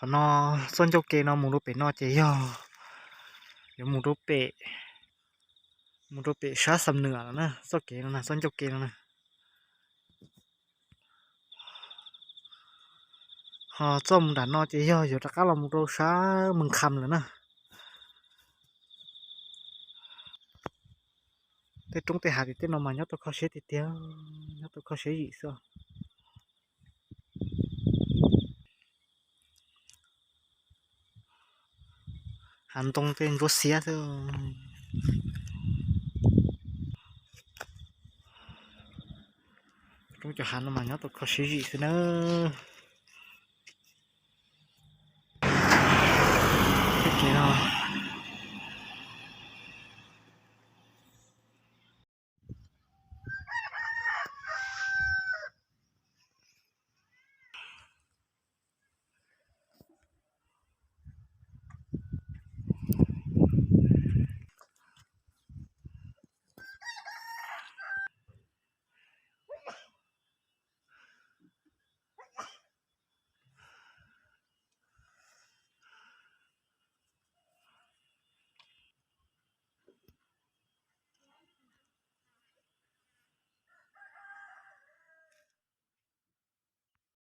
Qhov no txoj ncauj ke no mus rau pem no ces yog yuav mus rau pem, mus rau pem sab Xam Nwm no na, txoj kev no na, txoj ncauj ke no na. Ho txoj mus nram no ces yog yuav rov qab los mus rau sab Mees Kham lawm na. Tej roob tej hav tim tej no mas nyob tau kho siab tiag tiag, nyob tau kho siab zim xwb. Hav ntoo tej ntsuab xiab xwb. Roob cov hav no mas nyob tau kho siab zim xwb nawb. Tej kev no